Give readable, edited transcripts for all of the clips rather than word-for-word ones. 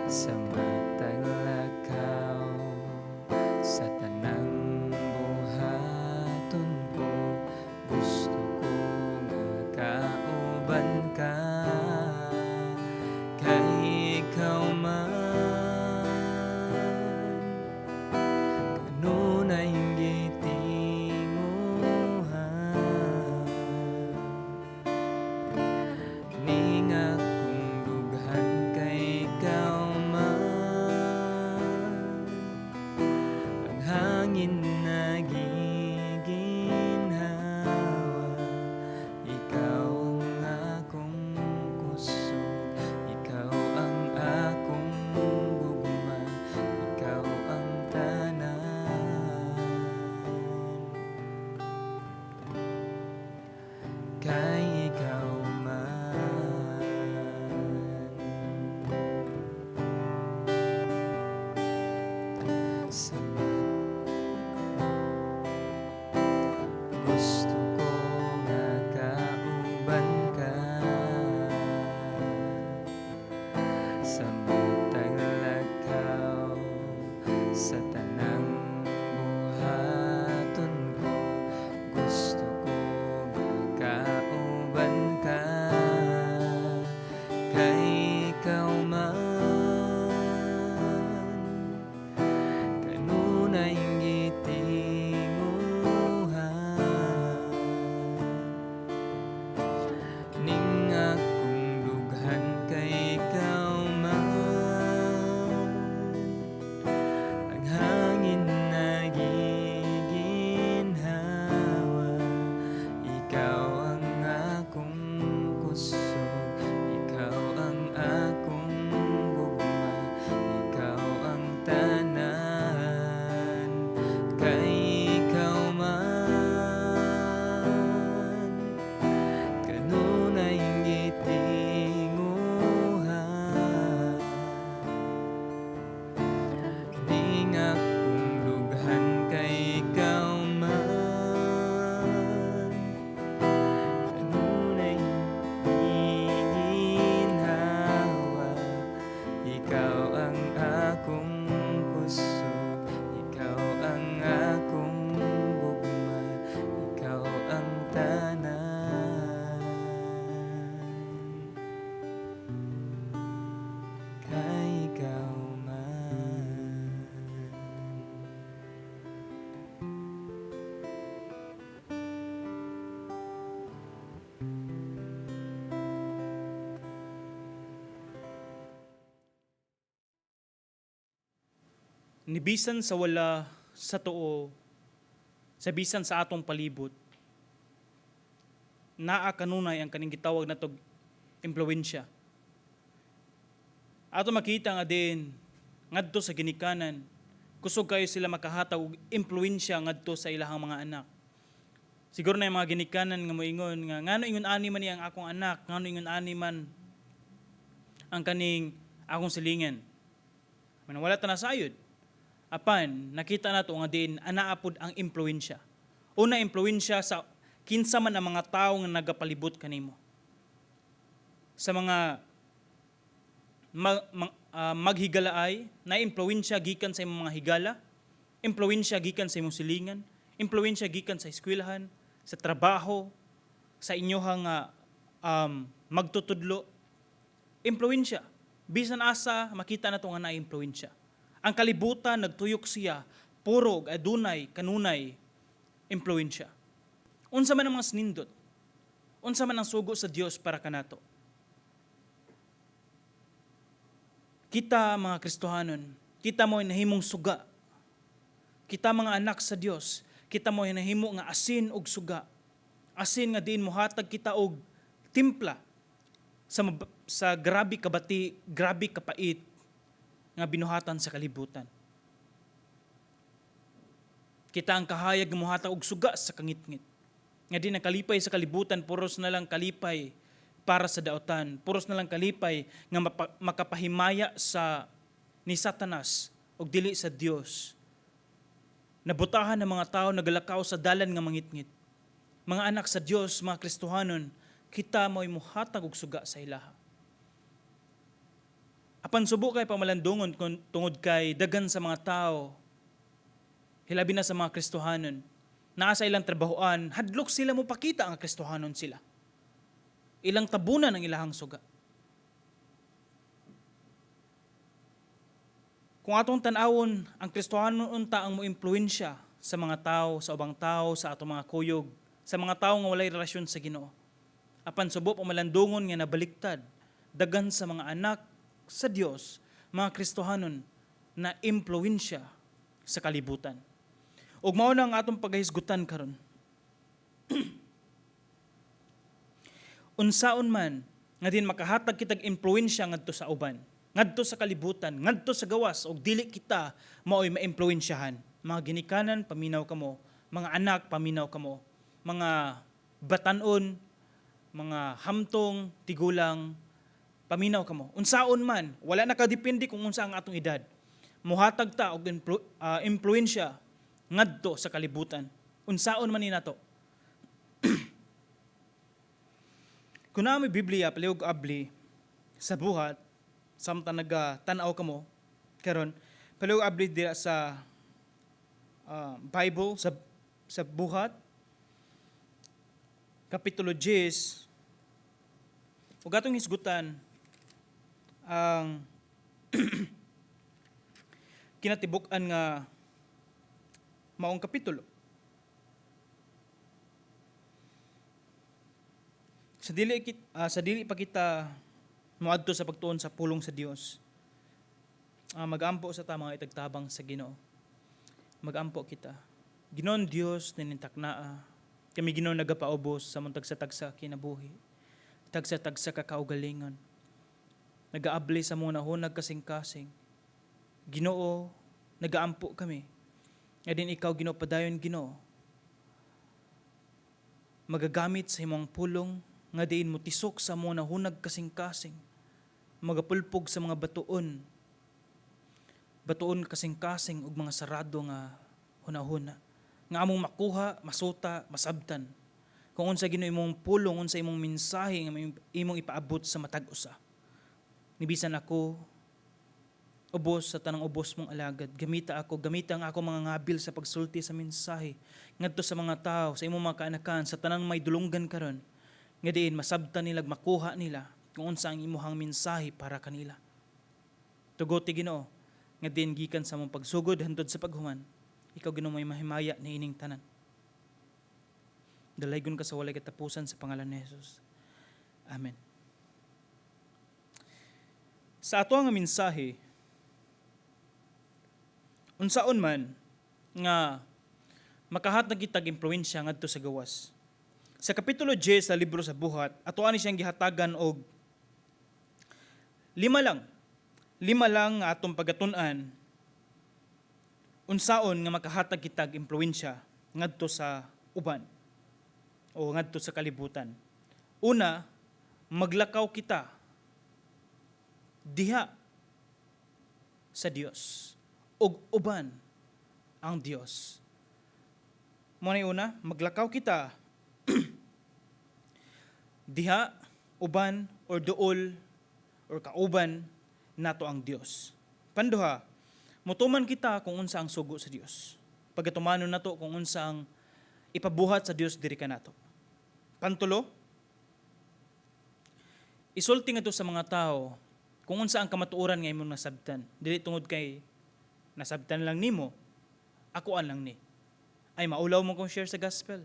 Sa matag lakaw, sa tanang buhaton ko, gusto ko nga kauban ka, kay ikaw man kanunay gitinguha ning akong dughan, kay ikaw man ang hangin nagiginhawa. Ikaw ang akong kusog, ikaw ang akong gugma, ikaw ang tanan, kay ikaw man. Sa gusto ko nga kauban ka sa matag lakaw, sa tanang buhaton ko, gusto ko nga kauban ka, kay ikaw man kanunay gitinguha ning akong dughan, kay ikaw man ang hangin nagiginhawa. Ikaw ang akong kusog, ikaw ang akong gugma, ikaw ang tanan, kay ikaw man kanunay gitinguha ning akong dughan, kay ikaw man kanunay giginhawa. Ikaw ang akong kusog, ikaw ang akong gugma, ikaw ang tanan, kay ikaw man. Nibisan sa wala sa tuo, sa bisan sa atong palibot, naa kanunay ang kaning gitawag natog impluwensya. Ato makita nga din ngadto sa ginikanan, kusog kayo sila makahatag og impluwensya ngadto sa ilahang mga anak. Siguro na yung mga ginikanan nga moingon nga ngano ingon ani man ni ang akong anak, ngano ingon ani man ang kaning akong silingan. Man wala ta nasayod. Apan nakita nato nga din anaa pod ang impluwensya. Una, impluwensya sa kinsa man ang mga tawo nga nagapalibot kanimo. Sa mga maghigalaay, na impluwensya gikan sa imong mga higala, impluwensya gikan sa imong silingan, impluwensya gikan sa eskwelahan, sa trabaho, sa inyohang magtutudlo, impluwensya. Bisan asa makita nato nga naay impluwensya. Ang kalibutan nagtuyok siya puro og adunay kanunay impluwensya. Unsa man ang mga sinindot? Unsa man ang sugo sa Dios para kanato? Kita mga Kristohanon, kita mo nahimong suga. Kita mga anak sa Dios, kita mo nahimo nga asin og suga. Asin nga diin mohatag kita og timpla sa grabe kabati, grabe kapait nga binuhatan sa kalibutan. Kita ang kahayag nga mohatag og suga sa kangitngit. Nga di nakalipay sa kalibutan, puros na lang kalipay para sa daotan, puros na lang kalipay nga makapahimaya sa ni Satanas og dili sa Dios. Nabutahan ng mga tao nagalakaw sa dalan nga mangitngit. Mga anak sa Dios, mga Kristohanon, kita mo'y muhatag og suga sa ilaha. Apan subo kay pamalandungon kung tungod kay daghan sa mga tao, hilabi na sa mga Kristohanon, naa sa ilang trabahoan, hadlok sila mo pakita ang Kristohanon sila. Ilang tabunan ang ilahang suga. Kung atong tan-awon, ang Kristohanon unta ang moimpluwensya sa mga tao, sa ubang tao, sa atong mga kuyog, sa mga tao nga walay relasyon sa Ginoo. Apan subo pamalandungon nga nabaliktad, daghan sa mga anak sa Dios, mga Kristohanon, na impluwensya sa kalibutan. Ug mao na ang atong pagahisgutan karon. Unsaon man nga din makahatag kitag impluwensya ngadto sa uban, ngadto sa kalibutan, ngadto sa gawas, ug dili kita maoy maimpluwensyahan. Mga ginikanan, paminaw kamo. Mga anak, paminaw kamo. Mga batanon, mga hamtong, tigulang, paminaw kamo. Unsaon man, wala nakadepende kung unsa ang atong edad. Muhatag ta og impluwensya ngadto sa kalibutan. Unsaon man ni nato. Kung naa may Biblia, palihog abli sa Buhat, samtang naga-tan-aw kamo karon, palihog abli dira sa Bible, sa Buhat, Kapitulo 10, ug atong hisgutan ang kinatibuk-an nga maong kapitulo. Sa dili pa kita moadto sa pagtuon sa pulong sa Dios, magampo sa ta mga itagtabang sa Ginoo. Magampo kita. Ginoon Dios, ninintaknaa kami, Ginoo, nagapaubos sa mong tagsa-tagsa kinabuhi, tagsa-tagsa ka kaugalingon. Nagaabli sa mong nahunag kasing-kasing. Ginoo, nagaampo kami. Nga din ikaw, Ginoo, padayon, Ginoo, magagamit sa imong pulong nga diin mo tisok sa mong nahunag kasing-kasing, magapulpog sa mga batuon, batuon kasing-kasing ug mga sarado nga hunahuna, nga among makuha, masuta, masabtan kung unsa, Ginoo, imong pulong, unsa imong mensahe nga imong ipaabot sa matag usa. Nibisan ako, ubos sa tanang ubos mong alagad. Gamita ako, gamita ang ako mga ngabil sa pagsulti sa mensahe ngadto sa mga tao, sa imong mga kaanakan, sa tanang may dulunggan karon, nga diin masabtan nila, makuha nila kung unsa ang imuhang mensahe para kanila. Tugoti, Ginoo, nga diin gikan sa mong pagsugod hantod sa paghuman, ikaw, Ginoo, may mahimaya ni ining tanan. Dalaygon ka sa walay katapusan sa pangalan ni Jesus. Amen. Sa ato nga mensahe, unsaon man nga makahatag kitag impluwensya ngadto sa gawas. Sa Kapitulo 10 sa libro sa Buhat, ato ani siyang gihatagan og lima lang. Lima lang nga atong pagatun-an unsaon nga makahatag kitag impluwensya ngadto sa uban o ngadto sa kalibutan. Una, maglakaw kita diha sa Dios ug uban ang Dios. Mo na una, maglakaw kita diha, uban or duol or kauban nato ang Dios. Panduha, mutuman kita kung unsa ang sugo sa Dios. Pagatumanon nato kung unsa ang ipabuhat sa Dios diri kanato. Pantulo, isulti ngadto sa mga tao kung unsa ang kamatuoran nga imong nasabtan. Dili tungod kay nasabtan lang nimo, akoan lang ni. Ay, maulaw mo kong share sa gospel.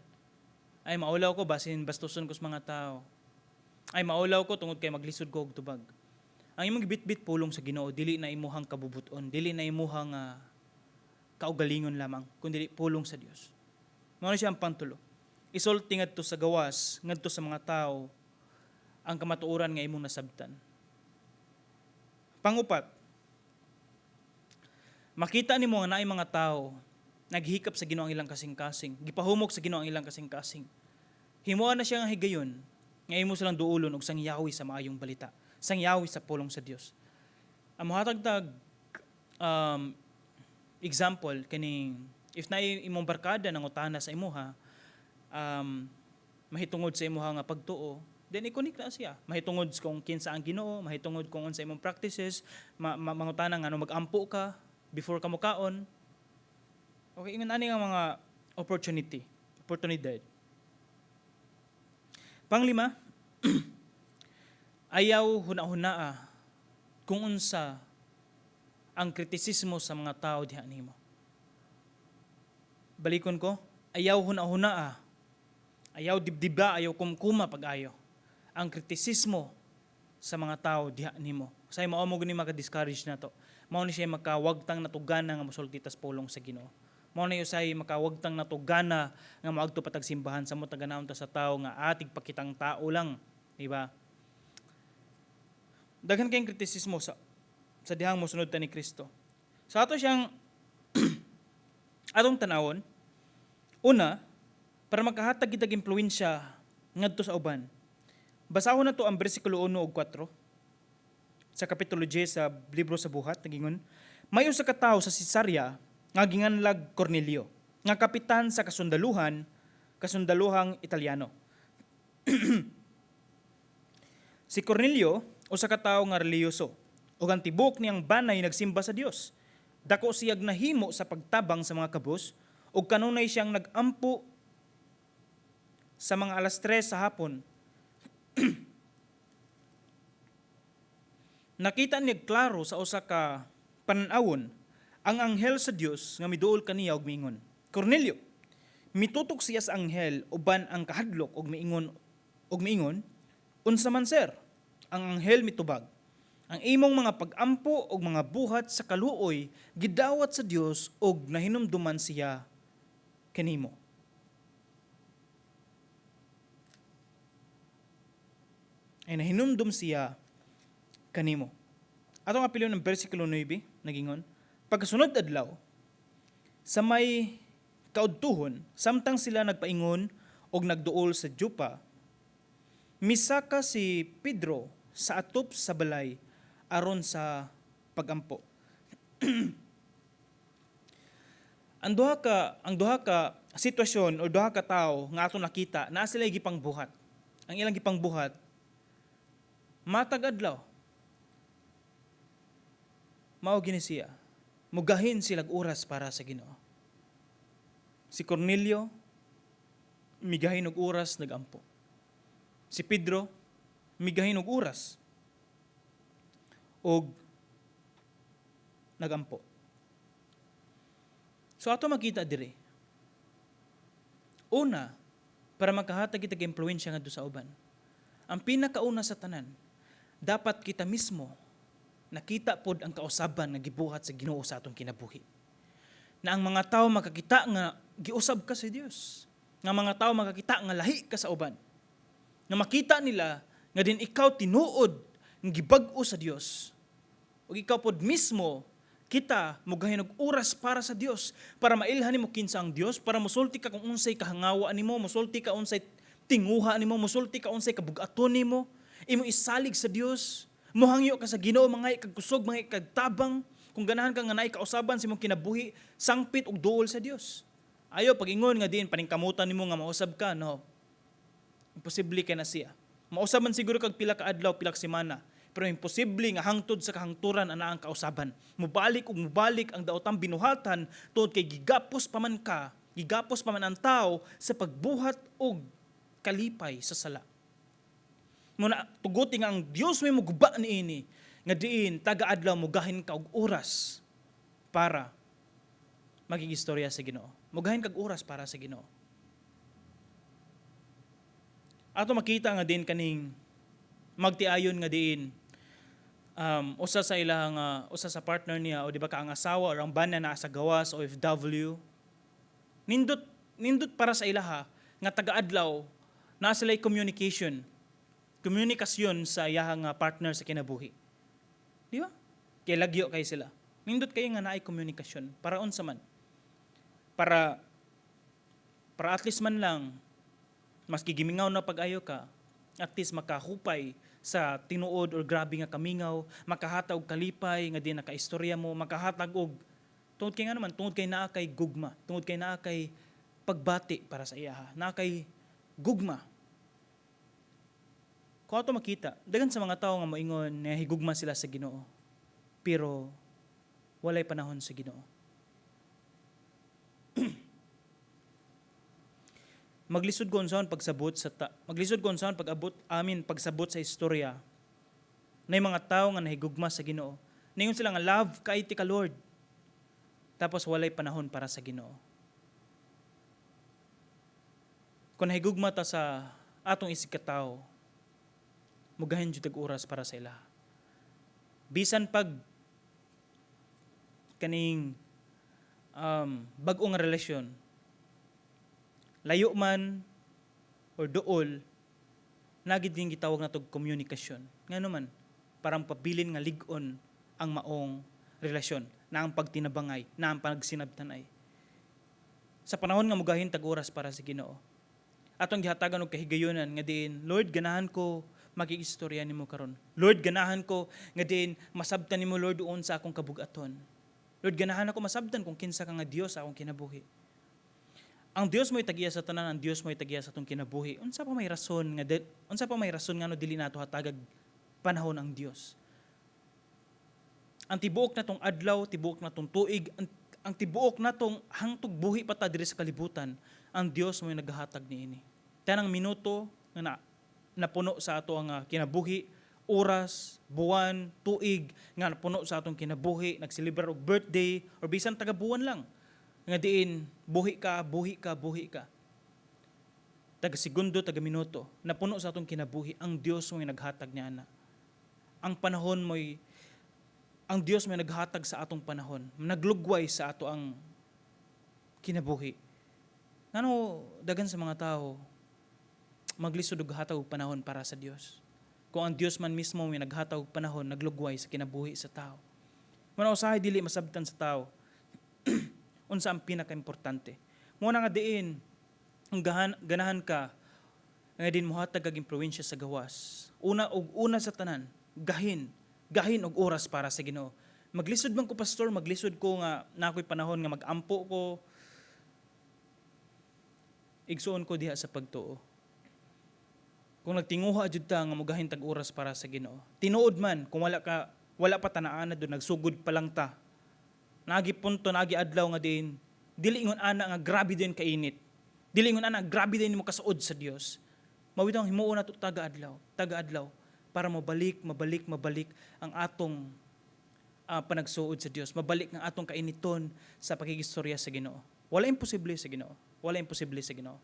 Ay, maulaw ko basin bastuson ko sa mga tao. Ay, maulaw ko tungod kay maglisod ko og tubag. Ang imong gibitbit, pulong sa Ginoo, dili na imuhang kabubuton, dili na imuhang kaugalingon lamang, kundi pulong sa Dios. Mao na siya ang pantulo. Isulti ngadto sa gawas, ngadto sa mga tao ang kamatuoran nga imong nasabtan. Pangupat, makita nimo nga naay mga tao naghikap sa Ginoo ang ilang kasing-kasing, gipahumok sa Ginoo ang ilang kasing-kasing. Himuan na siya nga higayon nga imo silang duulon og sangyawi sa maayong balita, sangyawi sa pulong sa Dios. Ang mohatag tag example kaning if naay imong barkada nangutana sa imuha mahitungod sa imuha nga pagtuo, Then i-connect na siya. Mahitungod kung kinsa ang Ginoo, mahitungod kung unsa imong practices, mangutana nga ano mag-ampo ka before ka mukaon. Okay, ingon ani nga mga opportunity, oportunidad. Panglima, ayaw huna-hunaa kung unsa ang kritisismo sa mga tao diha nimo. Balikon ko, ayaw huna-hunaa, ayaw dibdiba, ayaw kumkuma pag-ayo ang kritisismo sa mga tao diha nimo. Say mao mo gani maka-discourage nato. Mao ni siya makawagtang natugana nga mosulti tas pulong sa Ginoo. Mao ni usay makawagtang natugana nga moadto pa tag simbahan sa mo taganahon ta sa tao nga atig pakitang tao lang, di ba? Daghan kayong kritisismo sa dihang mosunod ta ni Kristo. Sa ato siyang atong tanawon, una, para makahatag kitag impluwensya ngadto sa uban. Basahon na to ang bersikulo 1 ug 4 sa kapitulo 10 sa libro sa Buhat, nagingon, "May usa ka tawo sa Cesarea nga ginganlag Cornelio, nga kapitan sa kasundaluhan, kasundaluhang Italiano." Si Cornelio usa ka tawo nga relihiyoso ug ang tibuok niyang banay nagsimba sa Dios. Dako siyag nahimo sa pagtabang sa mga kabus ug kanunay siyang nagampo sa mga alas 3 sa hapon. Nakita niya klaro sa usa ka panan-awon ang anghel sa Dios nga miduol kaniya og miingon, "Cornelio." Mitutok siya sa anghel uban ang kahadlok og miingon, "Unsa man, sir?" Ang anghel mitubag, "Ang imong mga pagampo og mga buhat sa kaluoy gidawat sa Dios og nahinumduman siya kanimo." Ay nahinumdum siya kanimo. Atong apilyon ng bersikulo 9, nagingon, "Pagkasunod adlaw, sa may kaudtuhon, samtang sila nagpaingon og nagduol sa Jopa, misaka si Pedro sa atop sa balay aron sa pagampo." Ang duha ka sitwasyon o duha ka tawo nga atong nakita, naa sila gipangbuhat. Ang ilang gipangbuhat matag adlaw mao gini siya. Mugahin silag oras para sa Ginoo. Si Cornelio migahin og oras nagampo. Si Pedro migahin og oras og nagampo. So ato makita diri. Una, para makahatag kitag impluwensya ngadto sa uban. Ang pinakauna sa tanan, dapat kita mismo nakita pod ang kausaban nga gibuhat sa Ginoo sa atong kinabuhi. Na ang mga tao makakita nga giusab ka sa Dios. Nga mga tao makakita nga lahi ka sa uban. Nga makita nila nga din ikaw tinuod nga gibag-o sa Dios. Ug ikaw pod mismo kita mugahin og oras para sa Dios, para mailhan nimo kinsa ang Dios, para mosulti ka kung unsay kahangawa nimo, mosulti ka unsay tinguha nimo, mosulti ka unsay kabug-aton nimo, imo isalig sa Dios. Mohangyo ka sa Ginoo, mga kag kusog, mga kag tabang. Kung ganahan ka nga naay kausaban sa imong kinabuhi, sangpit og duol sa Dios. Ayo pag-ingon nga diin paningkamutan nimo nga mausab ka, no. Imposible kay na siya. Mausab man siguro kag pila ka adlaw, pila ka semana, pero imposible nga hangtod sa kahangturan ana ang kausaban. Mubalik ug mubalik ang daotang binuhatan tungod kay gigapos pa man ka, gigapos pa man ang tao sa pagbuhat og kalipay sa sala. Muna tuguti nga ang Dios may muguba niini nga diin taga-adlaw mugahin ka og oras para magigistorya sa Ginoo. Mugahin kag oras para sa Ginoo. Ato makita nga din kaning magtiayon nga diin usa sa ilang usa sa partner niya o di ba ka ang asawa or ang bana naa sa gawas, OFW. Nindot nindot para sa ilaha nga taga-adlaw naa sila communication komunikasyon sa iyahang partner sa kinabuhi. Di ba? Kay lagyo kay sila. Nindot kayo nga naay komunikasyon para unsa man? Para at least man lang maski gimingaw na pag-ayo ka, at least makahupay sa tinuod or grabe nga kamingaw, makahatag og kalipay nga di nakaistorya mo, makahatag og tungod kay nga naman, tungod kay naa kay gugma, tungod kay naa kay pagbati para sa iyaha, naa kay gugma. Kung ato makita, daghan sa mga tao nga moingon nga higugma sila sa Ginoo. Pero walay panahon sa Ginoo. Maglisod ko unsaon pagsabot sa ta, maglisod ko unsaon pag-abot amin pagsabot sa istorya na mga tao nga nahigugma sa Ginoo. Ningon sila nga love kay ti ka, Lord. Tapos walay panahon para sa Ginoo. Kung nahigugma ta sa atong isig katawo, mugahin jud og oras para sa ila. Bisan pag kaning bag-o nga relasyon, layo man or duol, nagid din gitawag natog komunikasyon. Ngano man, parang pabilin nga lig-on ang maong relasyon, na ang pagtinabangay, na ang pagsinabtanay. Sa panahon nga mugahin tag oras para sa Ginoo, atong gihatagan og kahigayunan nga diin, "Lord, ganahan ko makigistorya nimo karon. Lord, ganahan ko nga diin masabtan nimo, Lord, doon sa akong kabugaton. Lord, ganahan ako masabtan kung kinsa ka nga Dios sa akong kinabuhi." Ang Dios mo'y tag-iya sa tanan, ang Dios mo'y tag-iya sa atong kinabuhi. Unsa pa may rason nga no dili nato hatagag panahon ang Dios? Ang tibuok natong adlaw, tibuok natong tuig, ang tibuok natong hangtog buhi pa ta diri sa kalibutan, ang Dios mo'y naghahatag niini. Tanang minuto nga napuno sa ato ang kinabuhi, oras, buwan, tuig nga napuno sa atong kinabuhi, nagselebrar og birthday or bisan taga buwan lang nga diin buhi ka, buhi ka, buhi ka. Taga segundo, taga minuto, napuno sa atong kinabuhi, ang Dios mo'y naghatag niya ana. Ang panahon mo'y ang Dios may naghatag sa atong panahon, naglugway sa ato ang kinabuhi. Ngano dagan sa mga tao maglisod og hatag og panahon para sa Dios, kung ang Dios man mismo may naghatag og panahon, naglugway sa kinabuhi sa tao? Mao usahay dili masabtan sa tao unsa ang pinakaimportante. Mo na nga diin ang ganahan ka nga din mohatag kag impluwensya sa gawas. Una og una sa tanan, gahin og oras para sa Ginoo. Maglisod man ko, pastor, maglisod ko nga na ako'y panahon nga mag-ampo ko. Igsuon ko diha sa pagtuo, kung nagtinguha jud ta nga mugahin tag oras para sa Ginoo. Tinuod man kung wala pa tanaan na doon, nagsugod pa lang ta. Naagi punto, naagi adlaw nga din dili ingon ana nga grabe din kainit. Dili ingon ana grabe din mo kasuod sa Dios. Mao ang himuon nato taga adlaw, taga adlaw para mabalik, mabalik, mabalik ang atong panagsuod sa Dios, mabalik ang atong kainiton sa pakigistorya sa Ginoo. Wala imposible sa Ginoo. Wala imposible sa Ginoo.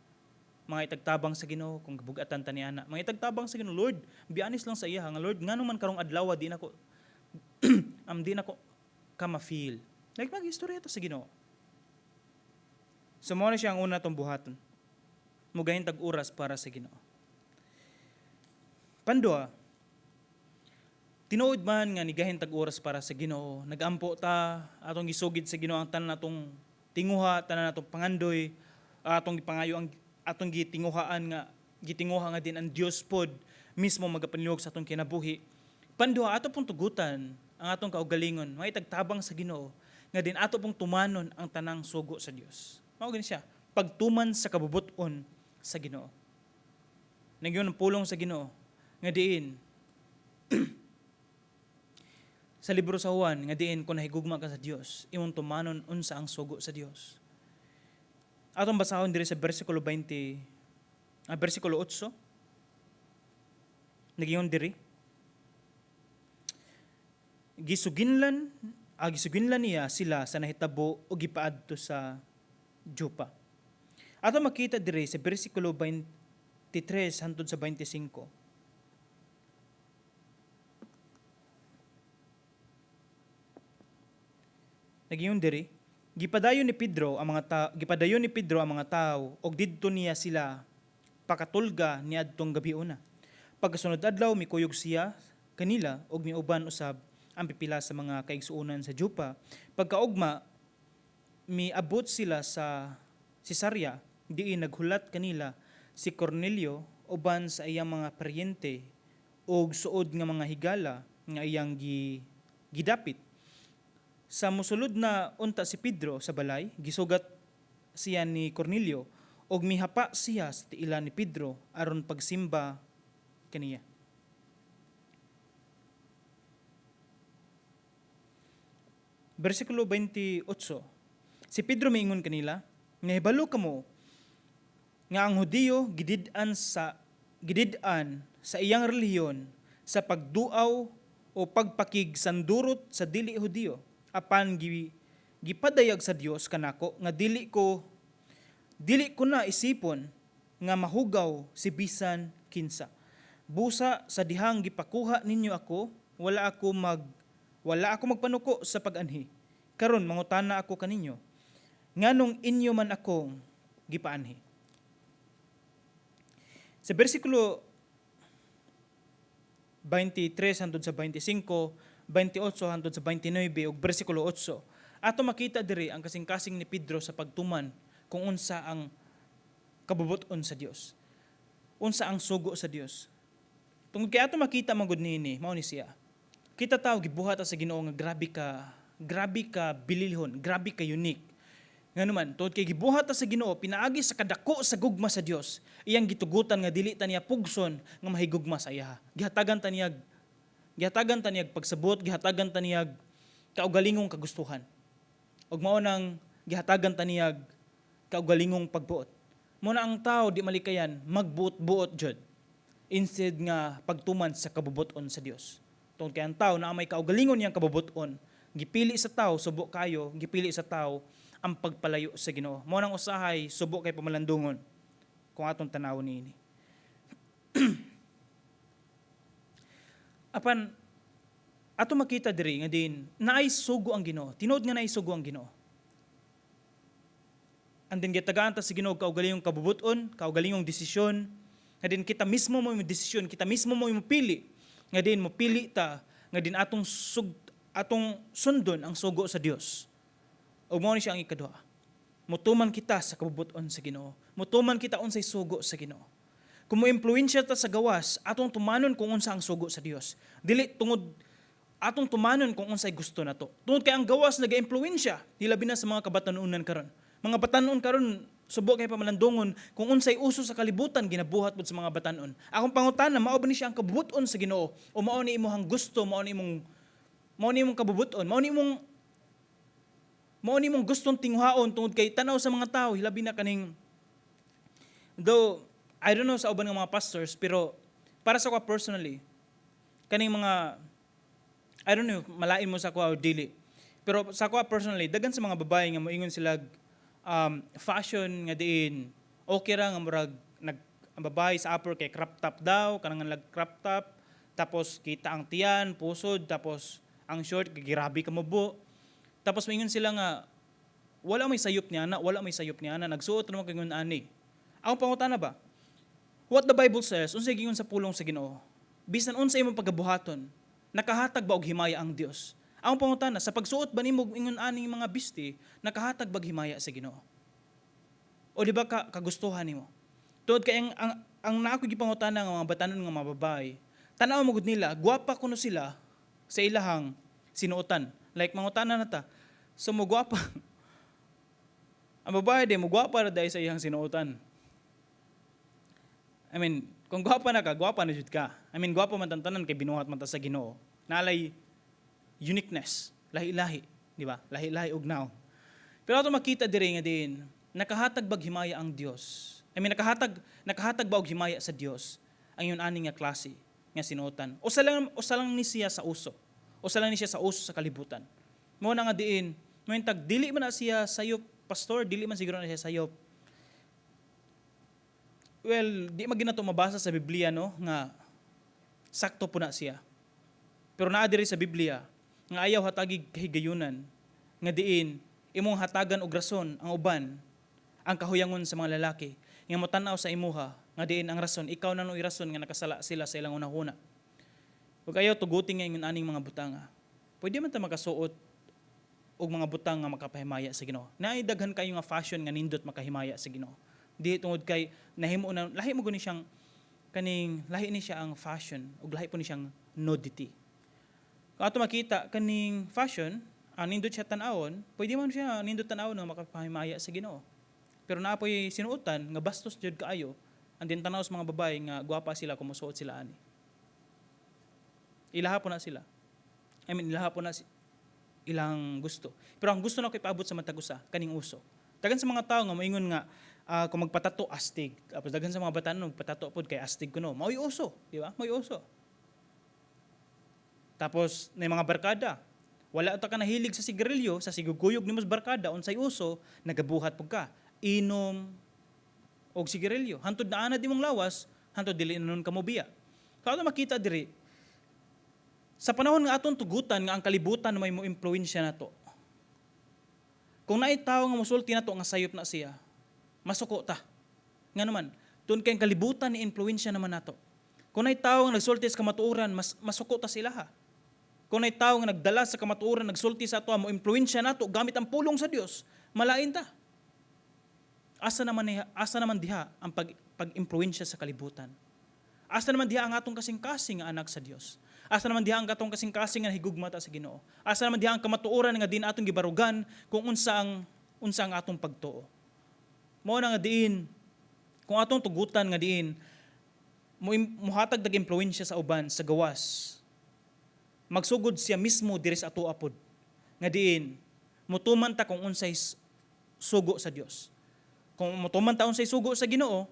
Mga itagtabang sa Ginoo kung bugatan ta ni ana. Mga itagtabang sa Ginoo, Lord, bianis lang sa iya nga, "Lord, ngano man karong adlaw di nako ka ma-feel?" Like mag-istorya ta sa Ginoo. So mo na siya ang una tong buhaton. Mugahin tag oras para sa Ginoo. Panduha, tinuod man nga nigahin tag oras para sa Ginoo, nagampo ta, atong gisugid sa Ginoo ang tanan natong tinguha, tanan natong pangandoy, atong gipangayo ang atong gitinguhaan nga gitinguha nga din ang Dios pod mismo magapanlihok sa atong kinabuhi. Panduha, ato pong tugutan ang atong kaugalingon, maitagtabang sa Ginoo nga din ato pong tumanon ang tanang sugo sa Dios. Mao gani siya, pagtuman sa kabubut-on sa Ginoo. Nagyun ang pulong sa Ginoo nga diin sa libro sa Juan nga diin kung nahigugma ka sa Dios, imong tumanon unsa ang sugo sa Dios. Atong basahon diri sa bersikulo 20, bersikulo 8. Nagingon diri, gisuginlan niya sila sa nahitabo o gipaadto sa Jopa. Ato makita diri sa bersikulo 23 hantod sa 25. Nagingon diri, gipadayon ni Pedro ang mga tao og didto niya sila pakatulga niadtong gabiuna. Pagkasunod adlaw, mikuyog siya kanila og miuban usab ang pipila sa mga kaigsuonan sa Jopa. Pagkaugma, miabot sila sa Cesarea, diin naghulat kanila si Cornelio uban sa iyang mga paryente og suod nga mga higala nga iyang gidapit. Sa mosulod na unta si Pedro sa balay, gisugat siya ni Cornelio og mihapa siya sa tiila ni Pedro aron pagsimba kaniya. Bersikulo 28. Si Pedro miingon kanila, "Nahibalo kamo nga ang Hudiyo gidid-an sa iyang relihiyon sa pagduaw o pagpakig sandurot sa dili Hudiyo, apan gipadayag sa Dios kanako nga dili ko na isipon nga mahugaw si bisan kinsa. Busa sa dihang gipakuha ninyo ako, wala ako magpanuko sa pag-anhi. Karon mangutana ako kaninyo, nganong inyo man akong gipaanhi?" Sa bersikulo 23 hangtod sa 25, 28 hangtod sa 29 ug bersikulo 8, ato makita diri ang kasing-kasing ni Pedro sa pagtuman kung unsa ang kabubuton sa Dios. Unsa ang sugo sa Dios. Tungod kay ato makita man gud niini, mao ni siya. Kita tao, gibuhat ta sa Ginoo nga grabe ka bililhon, grabe ka unique. Ngano man, tungod kay gibuhat ta sa Ginoo pinaagi sa kadako sa gugma sa Dios, iyang gitugutan nga dili ta niya pugson nga mahigugma sa iya. Gihatagan ta niya pagsabot, gihatagan ta niya kaugalingong kagustuhan. Ug mao nang gihatagan ta niya kaugalingong pagbuot. Mao na ang tao di malikayan magbuot-buot jud instead nga pagtuman sa kabubuton sa Dios. Tungod kay ang tao na may kaugalingon niyang kabubuton, gipili sa tao subo kayo, gipili sa tao ang pagpalayo sa Ginoo. Mao nang usahay subo kay pamalandungon kung atong tanawon niini. Apan ato makita diri nga din naay sugo ang Ginoo. Tinuod nga naay sugo ang Ginoo. And then gitagaan ta sa Ginoo kaugalingong kabubuton, kaugalingong desisyon, nga din kita mismo mo desisyon, kita mismo mo pili, nga din mo pili ta nga din atong sundon ang sugo sa Dios. Ug mao ni siya ang ikaduha. Mutuman kita sa kabubuton sa Ginoo. Mutuman kita unsay sugo sa Ginoo. Kung mo-impluwensya ta sa gawas, atong tumanon kung unsa ang sugo sa Dios. Dili tungod atong tumanon kung unsay gusto nato. Tungod kay ang gawas nag-impluwensya, hilabi na sa mga kabatanunan karon. Mga batanon karon subo kay pamalandungon kung unsay uso sa kalibutan, ginabuhat pud sa mga batanon. Akong pangutana, mao ba ni siya ang kabubuton sa Ginoo o mao ni imong gusto, mao ni imong kabubuton, mao ni imong gustong tinguhaon? Tungod kay tanaw sa mga tao, hilabi na kaning, though I don't know sa uban nga mga pastors, pero para sa ako personally, kaning mga, I don't know malain mo sa ako o dili, pero sa ako personally, daghan sa mga babae nga moingon sila fashion nga diin okay ra nga murag nag ang babae sa upper kay crop top daw, kanang lag crop top, tapos kita ang tiyan, pusod, tapos ang short kay grabe ka mubo. Tapos moingon sila nga wala may sayop niya na, wala may sayop niya na, nagsuot naman kay ani. Ang pangutana ba? What the Bible says, unsay giingon sa pulong sa Ginoo? Bisan unsa imong pagabuhaton, nakahatag ba og himaya ang Dios? Ang pangutana, sa pagsuot ba nimo ingon aning mga bisti, nakahatag bag himaya sa Ginoo? O di ba ka kagustuhan nimo? Tuod kay ang naa ko gipangutana nga mga batanon nga mga babae, tan-aw mo gud nila, gwapa kuno sila sa ilahang sinuotan. Like mangutana na ta, so mo gwapa. Ang babae di mo gwapa ra dahil sa iyang sinuotan. I mean, kung gwapa na ka, gwapa na jud ka. I mean, gwapa man tantanan kay binuhat man ta sa Ginoo. Nalay uniqueness, lahi-lahi, di ba? Lahi-lahi og naong. Pero ato makita diri nga din, nakahatag bag himaya ang Dios? I mean, nakahatag ba og himaya sa Dios ang ingon ani nga klase nga sinuotan? Usa lang ni siya sa uso. Usa lang ni siya sa uso sa kalibutan. Mao na nga diin, mo tag dili man na siya sayop, pastor, dili man siguro na siya sayop. Well, di man ginato mabasa sa Biblia, no, nga sakto po na siya. Pero naa diri sa Biblia nga ayaw hatagig kahigayunan nga diin imong hatagan og rason ang uban, ang kahuyangon sa mga lalaki nga motan-aw sa imuha nga diin ang rason ikaw na no rason nga nakasala sila sa ilang hunahuna. Ug ayaw tuguti nga ingon aning mga butanga. Pwede man ta makasuot og mga butang nga makapahimaya sa Ginoo. Naay daghan kayo nga fashion nga nindot makahimaya sa Ginoo. Di tungod kay nahimo na lahi mo guni siyang kaning lahi ni siya ang fashion ug lahi po ni siyang nudity. Kung ato makita kaning fashion, ang nindot siya tan-awon, pwede man siya nindot tan-awon nga makapahimaya sa Ginoo. Pero naa po'y sinuotan nga bastos jud kaayo, and then tanaw sa mga babae nga gwapa sila kung mosuot sila ani. Ilaha po na sila. I mean, ilaha po na si ilang gusto. Pero ang gusto nako ipaabot sa matag usa kaning uso. Daghan sa mga tao nga moingon nga kung magpatato, astig. Tapos daghan sa mga batanon magpatato pod kay astig kuno. Mao'y uso, di ba? Mao'y uso. Tapos na mga barkada, wala ta ka nahilig sa sigarilyo, sa siguguyog nimo sa barkada, unsay uso, nagabuhat pud ka. Inom og sigarilyo. Hantod na anad imong lawas, hantod dili na nun ka mobiya. So ato makita diri, sa panahon nga atong tugutan nga ang kalibutan may mo impluwensya nato. Kung naay tawo nga mosulti nato nga sayop na siya, masuko ta. Nga naman, tun kay ang kalibutan ni impluwensya naman nato. Kung naay tawo nga nagsulti sa kamatuoran, mas masuko ta sila ha. Kung naay tawo nga nagdala sa kamatuoran, nagsulti sa ato, mo impluwensya nato gamit ang pulong sa Dios, malain ta. Asa naman diha ang pag-impluwensya sa kalibutan? Asa naman diha ang atong kasing-kasing nga anak sa Dios? Asa naman diha ang atong kasing-kasing nga higugma ta sa Ginoo? Asa naman diha ang kamatuoran nga din atong gibarugan kung unsa ang atong pagtuo? Mao na nga diin kung atong tugutan nga diin mo muhatag dag impluwensya sa uban sa gawas, magsugod siya mismo diri sa ato apod nga diin mutuman ta kung unsay sugo sa Dios. Kung mutuman ta unsay sugo sa Ginoo,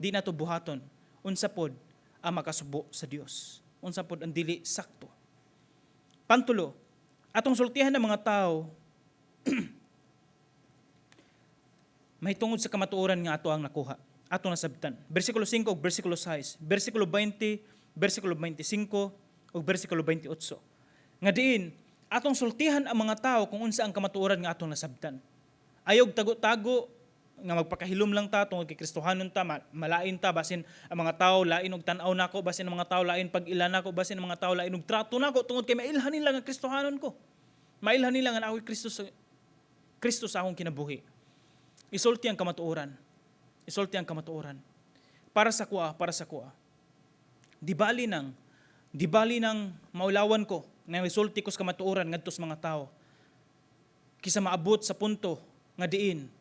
di nato buhaton unsa pod ang makasubo sa Dios, unsa pod ang dili sakto. Pantulo, atong sultihan ng mga tao mahitungod sa kamatuoran nga ato ang nakuha, ato nasabtan. Bersikulo 5 ug bersikulo 6, bersikulo 20, bersikulo 25 ug bersikulo 28. Nga diin atong sultihan ang mga tao kung unsa ang kamatuoran nga atong nasabtan. Ayog tago-tago nga magpakahilom lang ta tungod kay Kristohanon ta, malain ta, basin ang mga tao lain og tan-aw nako, basin ang mga tao lain pag-ila nako, basin ang mga tao lain og trato nako tungod kay mailhan nila nga Kristohanon ko. Mailhan nila nga ako'y Kristo sa Kristo sa akong kinabuhi. Isulti ang kamatuoran. Isulti ang kamatuoran. Para sa kuha, para sa kuha. Di bali nang maulawan ko nga isulti ko sa kamatuoran ngadto sa mga tao, kisa maabot sa punto nga diin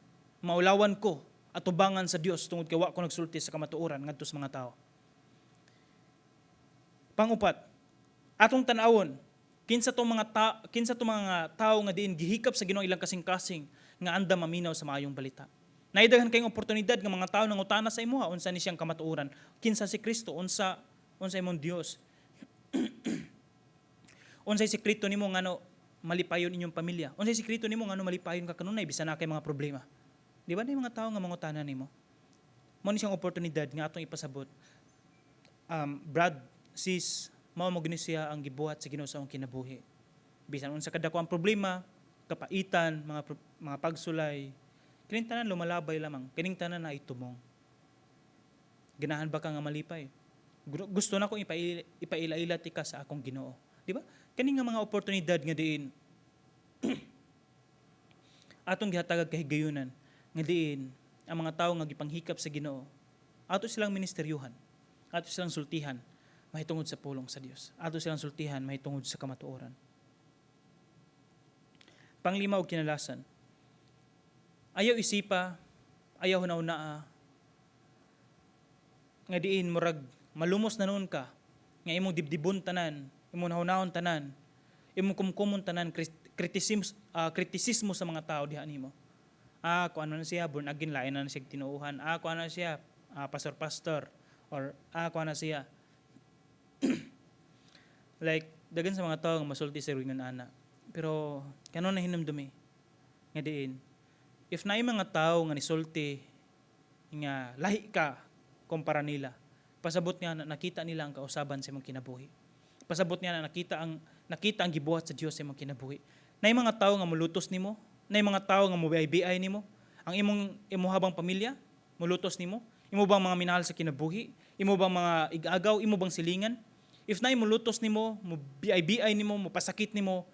maulawan ko atubangan sa Dios tungod kay wa ko nagsulti sa kamatuoran ngadto sa mga tao. Pangupat, atong tan-awon kinsa tong mga tao nga diin gihikap sa Ginoo ilang kasing-kasing nga andam maminaw sa maayong balita. Naidaghan kayong oportunidad nga mga tao nangutana sa imuha unsa ni siyang kamatuoran, kinsa si Kristo, unsa imong Dios. Unsay sekreto nimo ngano malipayon inyong pamilya? Unsay sekreto nimo ngano malipayon ka kanunay bisan naa kay mga problema? Di ba na mga tao nga mangutana nimo? Mao ni siyang oportunidad nga atong ipasabot. Brad, sis, mao mo gini siya ang gibuhat sa Ginoo sa akong kinabuhi. Bisan unsa kadako ang problema, kapaitan, mga pagsulay, kining tanan lumalabay lamang, kining tanan na itumong. Ganahan ba ka nga malipay? Gusto na ko ipaila-ila tika sa akong Ginoo. Di ba? Kani nga mga oportunidad nga diin atong gihatagag kahigayunan nga diin ang mga tawo nga gipanghikap sa Ginoo, ato silang ministeryuhan, ato silang sultihan mahitungod sa pulong sa Dios, ato silang sultihan mahitungod sa kamatuoran. Panglima og kinalasan, ayaw isipa, ayaw hunaw-naa nga diin murag malumos na noon ka nga imong dibdibon tanan, imong nahunahon tanan, imong kumkumon tanan kritisismo sa mga tao diha nimo. Ah, kung ano na siya, born again, lain na siya tinuuhan. Ah, kung ano na siya, pastor pastor or kung ano na siya. Like daghan sa mga tao nga masulti sa ingon ana. Pero kano na hinumdumi nga diin if naay mga tao nga nisulti nga lahi ka kumpara nila, pasabot nga na nakita nila ang kausaban sa imong kinabuhi. Pasabot niya na nakita ang gibuhat sa Dios sa imong kinabuhi. Naay mga tao nga mulutos nimo, naay mga tao nga mubay-biay nimo, ang imong imuha bang pamilya mulutos nimo, imo bang mga minahal sa kinabuhi, imo bang mga igagaw, imo bang silingan? If naay mulutos nimo, mo biay nimo, mo pasakit nimo,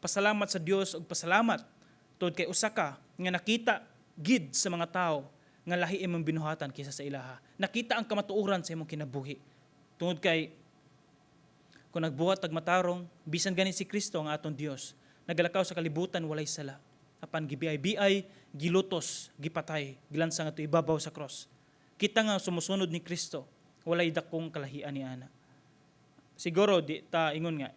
pasalamat sa Dios ug pasalamat tungod kay usa ka nga nakita gid sa mga tao nga lahi imong binuhatan kaysa sa ilaha. Nakita ang kamatuoran sa imong kinabuhi. Tungod kay kung nagbuhat tag matarong, bisan gani si Kristo ang atong Dios, nagalakaw sa kalibutan walay sala. Apan gibiay-biay, gilutos, gipatay, gilansang ato ibabaw sa cross. Kita nga sumusunod ni Kristo, walay dakong kalahian ni ana. Siguro di ta ingon nga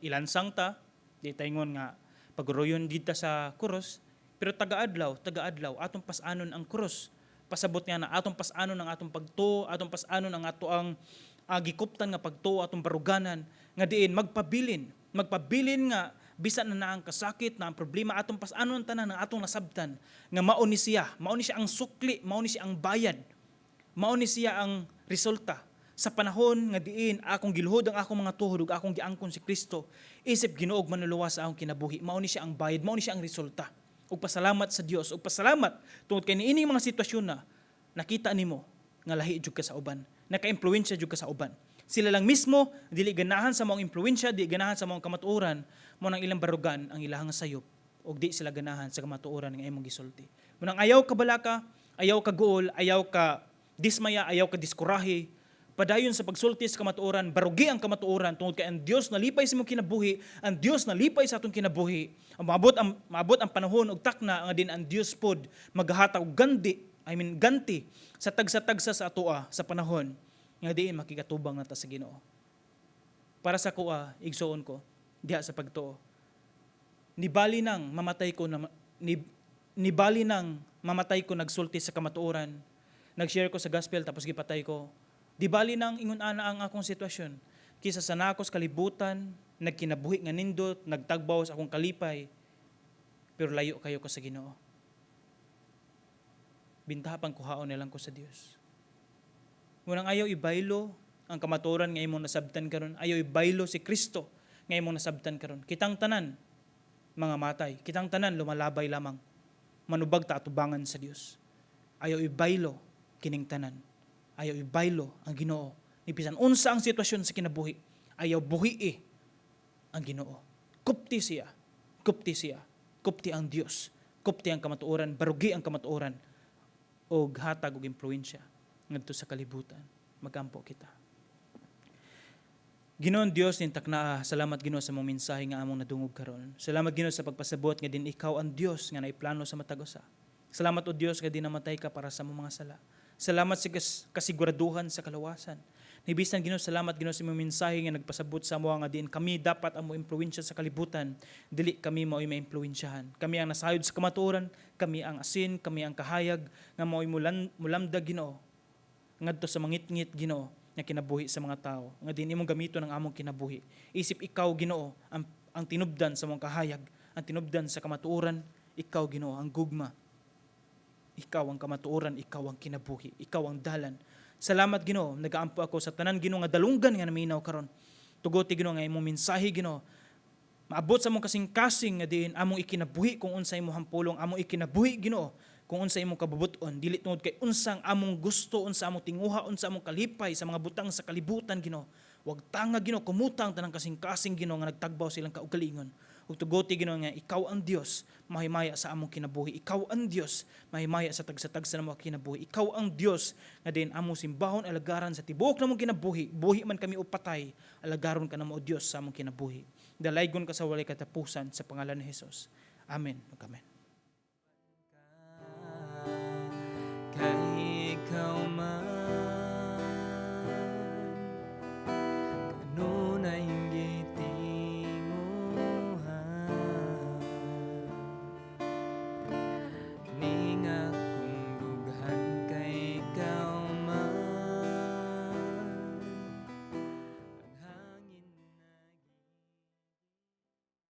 ilansang ta, di ta ingon nga Paguroyon dita sa krus, pero taga-adlaw, taga-adlaw atong pas-anon ang krus. Pasabot niya na atong pas-anon ang atong pagtuo, atong pas-anon ang ato ang gikuptan nga pagtuo, atong baruganan nga diin magpabilin, magpabilin nga bisan na naang kasakit, na ang problema, atong pas-anon ang tanan ang atong nasabtan nga mao ni siya ang sukli, mao ni siya ang bayad. Mao ni siya ang resulta sa panahon nga diin akong giluhod ang akong mga tuhod ug akong giangkon si Kristo isip Ginoo ug Manluluwas sa akong kinabuhi. Mao ni siya ang bayad, mao ni siya ang resulta. Ug pasalamat sa Dios, ug pasalamat tungod kay niining mga sitwasyon na nakita nimo nga lahi jud ka sa uban, naka-impluwensya jud ka sa uban. Sila lang mismo dili ganahan sa maong impluwensya, di ganahan sa maong kamatuoran, mao nang ilang barugan ang ilahang sayop ug di sila ganahan sa kamatuoran nga imong gisulti. Mao nang ayaw ka balaka, ayaw ka guol, ayaw ka dismaya, ayaw ka diskurahe. Padayon sa pagsulti sa kamatuoran, barugi ang kamatuoran tungod kay ang Dios nalipay sa imong kinabuhi, ang Dios nalipay sa atong kinabuhi. Ang maabot ang panahon ug takna nga din ang Dios pod maghatag og gandi, I mean ganti sa tagsa-tagsa sa atoa sa panahon nga diin makikatubang na ta sa Ginoo. Para sa kuha, igsuon ko diha sa pagtuo. Nibali nang mamatay ko nagsulti sa kamatuoran. Nag-share ko sa gospel tapos gipatay ko. Di bali nang ingon ana ang akong sitwasyon. Kisa sa nakos kalibutan, nagkinabuhi nga nindot, nagtagbaw sa akong kalipay, pero layo kayo ko sa Ginoo. Bintaha pang kuhaon na lang ko sa Dios. Munang ayaw ibaylo ang kamatuoran nga imong nasabtan karon, ayaw ibaylo si Kristo nga imong nasabtan karon. Kitang tanan mga matay, kitang tanan lumalabay lamang. Manubag ta atubangan sa Dios. Ayaw ibaylo kining tanan. Ayaw ibaylo ang Ginoo. Ni bisan unsa ang sitwasyon sa kinabuhi, ayaw buhii ang Ginoo. Kupti siya. Kupti siya. Kupti ang Dios. Kupti ang kamatuoran, barugi ang kamatuoran og hatag og impluwensya ngadto sa kalibutan. Magampo kita. Ginoon Dios ning taknaa, salamat, Ginoo, sa mong mensahe nga among nadungog karon. Salamat, Ginoo, sa pagpasabot nga din ikaw ang Dios nga naiplano sa matag usa. Salamat, o Dios, nga din namatay ka para sa among mga sala. Salamat sa kasiguraduhan sa kalawasan. Nibisan, Ginoo, salamat, Ginoo, sa imong mensahe nga nagpasabot sa amo nga diin kami dapat ang mo impluwensya sa kalibutan, dili kami mao'y maimpluwensyahan. Kami ang nasayod sa kamatuoran, kami ang asin, kami ang kahayag nga mao'y mulamdag, Ginoo, ngadto sa mangitngit, Ginoo, nga kinabuhi sa mga tao nga din imong gamiton ang among kinabuhi. Isip ikaw, Ginoo, ang tinubdan sa mong kahayag, ang tinubdan sa kamatuoran. Ikaw, Ginoo, ang gugma. Ikaw ang kamatuoran, ikaw ang kinabuhi, ikaw ang dalan. Salamat, Ginoo. Nagaampo ako sa tanan, Ginoo, nga dalunggan nga naminaw karon. Tugoti, Ginoo, nga imong mensahe, Ginoo, maabot sa among kasing-kasing nga diin among ikinabuhi kung unsa imong pulong, among ikinabuhi, Ginoo, kung unsa imong kabubut-on, dili tungod kay unsang among gusto, unsa among tinguha, unsa among kalipay sa mga butang sa kalibutan, Ginoo. Wag tanga, Ginoo, kumutang tanang kasing-kasing, Ginoo, nga nagtagbaw silang kaugalingon. Ug tugoti, Ginoo, nga ikaw ang Dios mahimaya sa among kinabuhi. Ikaw ang Dios mahimaya sa tagsa-tagsa ng mga kinabuhi. Ikaw ang Dios nga din among simbahon, alagaran sa tibuok namong kinabuhi. Buhi man kami o patay, alagaron ka namo, o Dios, sa among kinabuhi. Dalaygon ka sa walay katapusan sa pangalan ni Jesus. Amen. Ug amen. Kay